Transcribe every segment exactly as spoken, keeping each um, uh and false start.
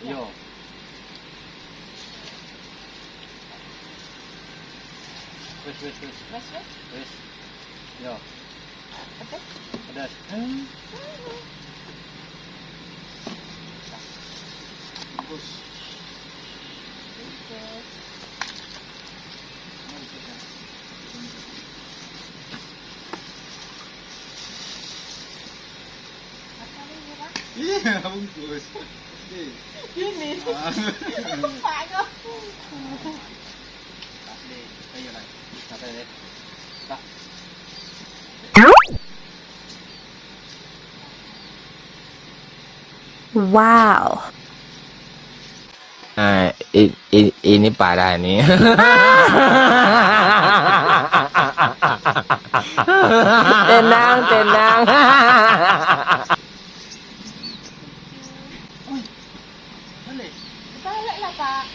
Yo. Wes, wes, wes. Wes, wes. Wes. Yo. Pedas? Pedas. Bungkus. Bungkus. Mana bungkusnya? Iya, bungkus. Oke. Gini. Ah. Pak kau. Tak deh. Ayo lah. Tak deh. Tak. Wow. Ah, i-, i-, ini parah ni. Tenang, tenang. Oi, balik. Balik lah, Pak.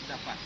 Dapat.